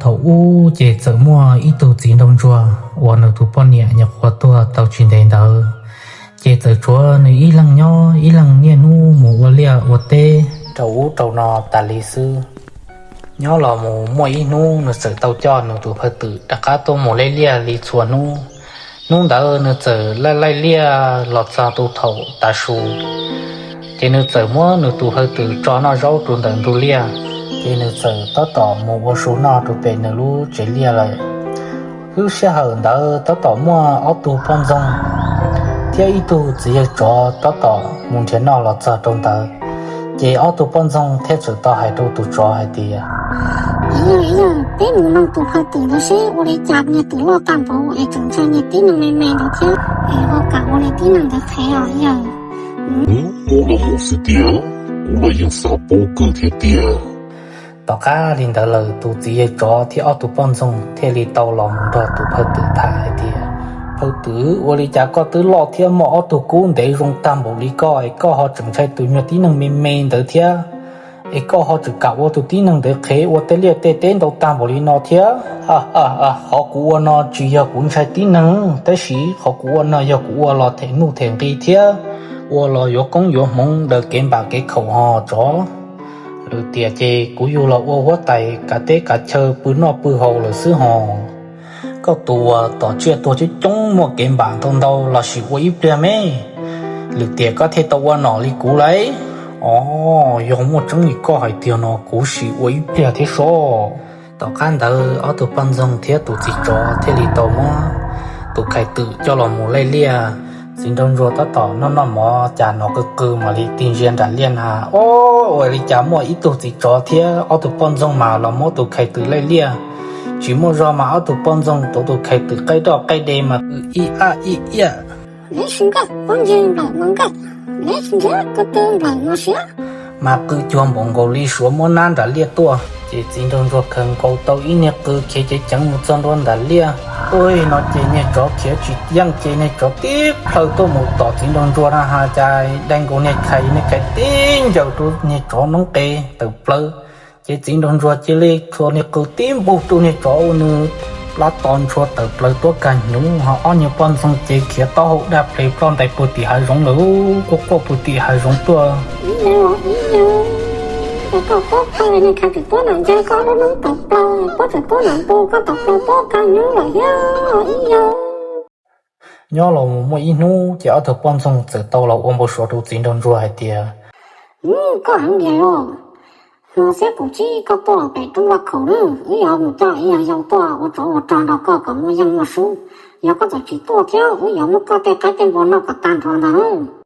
Thaum ub ces txawm muaj ib tug txiv nraug ntsuag uas nws tus poj niam nyuam qhuav tuag tau tsis ntev ntawd, ces txawm tshuav nws ib leeg nyob ib leeg niaj hnub mus ua liaj ua teb rau ub rau no tas li xwb. Nyob los mus muaj ib hnub nws txawm tau coj nws tus phawj twm rov qab tuaj mus laij liaj li txhua hnub. Hnub ntawd nws txawm laij laij liaj los txog tu thaum tav su, ces nws txawm muab nws tus phawj twm tso noj zaub rau ntawm ntug liaj, ces nws txawm tab tom mus ua su noj rau pem nws lub tsev liaj lawm. Lub sij hawm ntawd tab tom muaj ob tug poj ntxoog thiab ib tug txiv yawg tsov tab tom mus nrhiav noj los txog rau ntawd. Ces ob tug poj ntxoog thiaj txawm tau hais rau tus tsov hais tias, Yawg, yawg, peb mus noog tus phawj twm ntawd seb ua li cas niag twm loj tag npaum es tseem ntshai niag tib neeg me me ntawd thiab, es ho kam ua li tib neeg ntawd qhev os yawg. Mus los mus xwb tiag, kuv los yeej xav paub kawg thiab tiag. Tom qab li ntawd lawm tus txiv yawg tsov thiab ob tug poj ntxoog thiaj li tau los mus nrog tus phawj twm tham hais tias, Phawj twm, ua li cas koj twb loj thiab muaj ob tug kub ntev zoo tag npaum li koj es koj ho tseem ntshai tus nyuag tib neeg me me ntawd thiab? Es koj ho tseem kam ua tus tib neeg ntawd qhev ua tej liaj tej teb ntau tag npaum li no thiab? Qhov kuv ua no tsis yog kuv ntshai tib neeg, tab sis qhov kuv ua no yog kuv ua los them nuj them nqi thiab ua los yuav koob yuav hmoov daws kev npam kev khaum ho tsov. Lwm tiam ces kuv yug los ua huab tais kav teb kav chaw pw noj pw haus lawm xwb hos. Koj tus uas tom tsiaj tuag coob coob muaj kev npam ntau ntau los sis ua ib pliag me, lwm tiam koj thiaj tau ua nom li kuv lauj. Os, yog muaj tseeb li koj hais tiag no kuv sim ua ib pliag thiab sob. Tom qab ntawd ob tug poj ntxoog thiab tus txiv tsov thiaj li tau muab tus khais twm coj los mus laij liaj. Txiv nraug ntsuag tab tom noj noj mov cas hnov qw qw mam li tig ntsia nram liaj na, o, ua li cas muaj ib tug txiv tsov thiab ob tug poj ntxoog mas los muab tus khais twm laij liaj. Tsis muaj zog mas ob tug poj ntxoog tuav tus khais twm qaij roj qaij de mas qw ib ab ib iaj, Leb sis nkawj, pob ntseg nplawm no nkawj, leb sis ntseg ko tw nplawm no siab, mas qw cuag npaum nkaus li suav muab nab nram liaj tuaj. Ces txiv nraug ntsuag khaws nkaus tau ib niag qw khiav ceev ceev mus txog ntua nram liaj. Ua no ces niag tsov khiav tsis yeej ces niag tsov tib plhaw tuaj mus tom txiv nraug ntsuag na has cas dai nkaus niag khais, niag khais tib ncaws rau niag tsov noob qes tawm plaws. Ces txiv nraug ntsuag cia li txhua niag qw tib npug rau niag tsov ua nws plab to ntshua tawm plaws tuab kag hnyuv, ho ob niag poj ntxoog ces khiav taub hau daj ple ploj ntais puag tim hav zoov lawm, quaj quaj puag tim hav zoov tuaj. Ib yawg, ib yawg, koj puab phaj niag khais twm puab nam ncaig koj lub noob tawm plaws, puab tseem puab nam npug koj tawm plaws tuab kag hnyuv lawm thiab ib yawg. Nyob los mus muaj ib hnub ces ob tug poj ntxoog txawm tau los ua npau suav rau txiv nraug ntsuag hais tias, Koj heev diam los, hnub xiab kaum tsib koj tuaj los pem roob vaj khaum na, wb yuav mus coj ib yawg yau tuaj ua tsov ua rog nrog koj kom muaj yeej muaj sub. Yog koj txawm tsis tuaj thiab wb yuav muab koj tej qaib tej npua noj kom tag nrho ntag na.